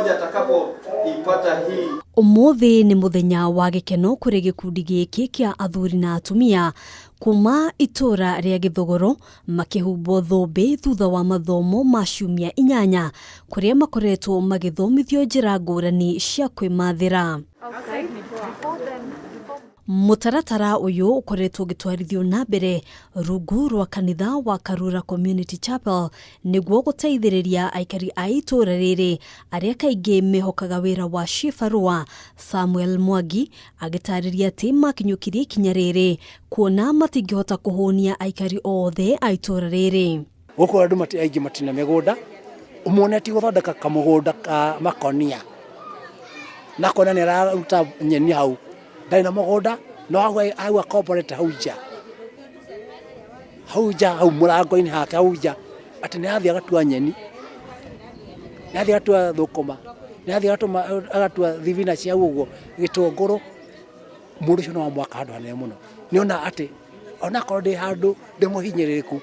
Atakapoipata hii. Ũmũthĩ nĩ mũthenya wa gĩkeno kũrĩ gĩkundi gĩkĩ kĩa athuri na atumia kuma itũra rĩa Gĩthogoro makĩhumbwo thũmbĩ thutha wa mathomo ma ciumia 8 kũrĩa makoretwo magĩthomithio njĩra ngũrani cia kwĩmathĩra. Mũtaratara ũyũ ũkoretwo ũgĩtwarithio na mbere rungu rwa kanitha wa Karura Community Chapel nĩguo gũteithĩrĩria aikari a itũra rĩrĩ arĩa kaingĩ mehokaga wĩra wa cibarũa. Samuel Mwangi agĩtarĩria atĩ makinyũkirie ikinya rĩrĩ kuona matingĩhota kũhũnia aikari othe a itũra rĩrĩ. Gũkũ andũ aingĩ matina mĩgũnda, ũmuone ti gũthondeka kamũgũnda ka makonia na kona nĩ araruta nyeni hau, ndarĩ na mũgũnda, no hau akomborete hau nja, hau nja, hau mũrango-inĩ hake hau nja, atĩ nĩ arathiĩ agatua nyeni, nĩ arathiĩ agatua thũkũma, nĩ arathiĩ agatua thibinaci hau ũguo, gĩtũngũrũ. Mũndũ ũcio no amwaka handũ hanene mũno. Nĩ ona atĩ onakorwo ndĩ handũ ndĩ mũhinyĩrĩrĩku,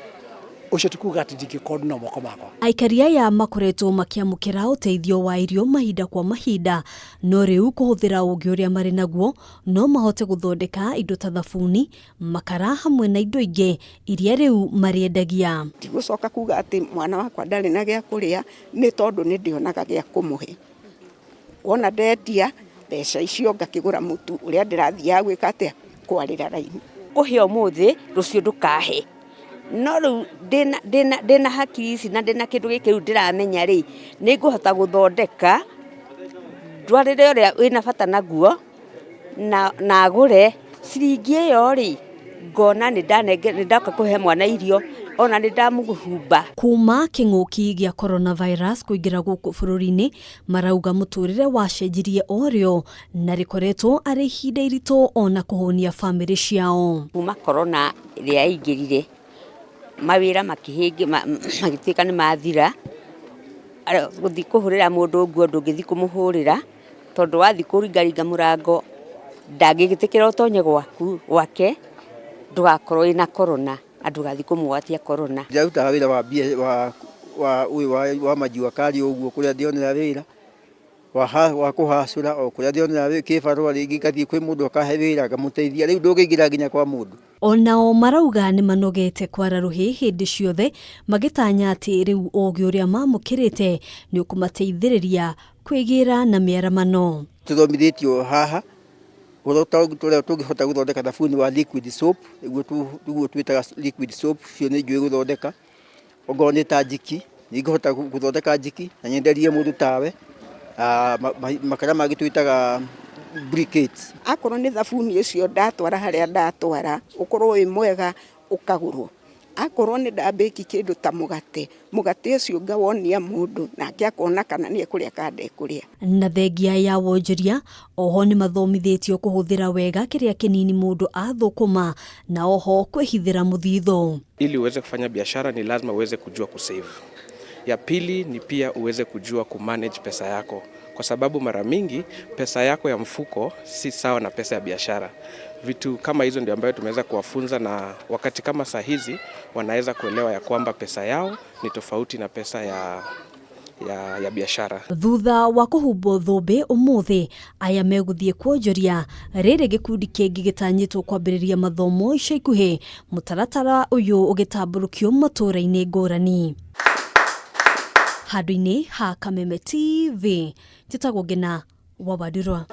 ũcio ti kuga atĩ ndingĩkorwo ndĩ na moko makwa. Aikari aya makoretwo makĩamũkĩra ũteithio wa irio mahinda kwa mahinda, no rĩu kũhũthĩra ũũgĩ ũrĩa marĩ naguo no mahote gũthondeka indo ta thabuni, makara hamwe na indo ingĩ iria rĩu marĩendagia. Ndigũcoka kuga atĩ mwana wakwa ndarĩ na gĩa kũrĩa nĩ tondũ nĩ ndĩonaga gĩa kũmũhe. Wona ndendia mbeca icio ngakĩgũra mũtu ũrĩa ndĩrathiaga gwĩka atĩa, kwarĩra raini. Kũhe ũmũthĩ, rũciũ ndũkahe. No rĩu ndĩna hakiri ici na ndĩna kĩndũ gĩkĩ rĩu ndĩramenya rĩ, nĩ ngũhota gũthondeka ndwarĩre ũrĩa wĩna bata naguo na agũre ciringi ĩyo rĩ, ngona nĩ ndoka kũhe mwana irio ona nĩ ndamũhumba. Kuma kĩng'ũki gĩa coronavirus kũingĩra gũkũ bũrũri-inĩ, marauga mũtũrĩre wacenjirie o rĩo na rĩkoretwo arĩ ihinda iritũ ona kũhũnia bamĩrĩ ciao. Kuma corona ĩrĩa yaingĩrire, mawĩra magĩtuĩka nĩ mathira, gũthiĩ kũhũrĩra mũndũ nguo ndũngĩthiĩ kũmũhũrĩra, tondũ wathiĩ kũringaringa mũrango ndangĩgĩtĩkĩra ũtonye gwaku gwake, ndũgakorwo wĩna corona na ndũgathiĩ kũmũgwatia corona. Ndĩrarutaga wĩra wa mbia wa wa ũyũ wa wa majua kali ũguo kũrĩa ndĩonera wĩra wa kũhacũra o kũrĩa ndĩonera kĩbarũa rĩngĩ ngathiĩ kwĩ mũndũ akahe wĩra ngamũteithia, rĩu ndũngĩingĩra nginya kwa mũndũ. Onao marauga nĩ manogete kwara rũhĩ hĩndĩ ciothe magĩtanya atĩ rĩu ũũgĩ ũrĩa mamũkĩrĩte nĩ ũkũmateithĩrĩria kwĩgĩra na mĩaramano. Tũthomithĩtio haha ũrĩa tũngĩhota gũthondeka thabuni wa liquid soap, nĩguo twĩtaga liquid soap, ũcio nĩ njũĩ gũthondeka. Okorwo nĩ ta njiki, nĩ ngũhota gũthondeka njiki na nyenderie mũndũ tawe. Makara mangĩ twĩtaga briquettes. Akorwo nĩ thabuni ũcio ndatwara harĩa ndatwara, ũkorwo wĩ mwega ũkagũrwo. Akorwo nĩ ndambĩki kĩndũ ta mũgate, mũgate ũcio ngawonia mũndũ nake akona kana nĩ ekũrĩa kana ndekũrĩa. Na thengia ya wonjoria, oho nĩ mathomithĩtio kũhũthĩra wega kĩrĩa kĩnini mũndũ athũkũma na oho kwĩhithĩra mũthithũ. Ili uweze kufanya biashara ni lazima uweze kujua kusave. Ya pili ni pia uweze kujua kumanage pesa yako, kwa sababu mara mingi pesa yako ya mfuko si sawa na pesa ya biashara. Vitu kama hizo ndio ambayo tumeweza kuwafunza, na wakati kama saa hizi wanaweza kuelewa ya kwamba pesa yao ni tofauti na pesa ya biashara. Thutha wa kũhumbwo thũmbĩ ũmũthĩ, aya megũthiĩ kwonjoria rĩrĩ gĩkundi kĩngĩ gĩtanyĩtwo kwambĩrĩria mathomo ica ikuhĩ, mũtaratara ũyũ ũgĩtambũrũkio matũũra-inĩ ngũrani. Handũ-inĩ ha Kameme TV, njĩtagwo Ngina wa Wandirwa.